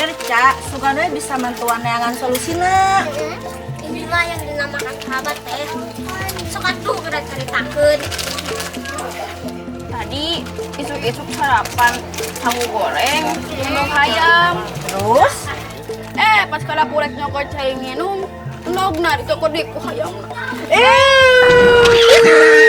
Bener, Ca. Sugan we bisa mantuan neangan solusina. Ini mah yang dinamakan sahabat teh. Sok atuh udah ceritakeun. Tadi isuk-isuk sarapan tahu goreng, endog hayam. Terus? Eh, pas ka dapur rek nyokot cai minum, endogna dicokot deui ku hayamna. Eh.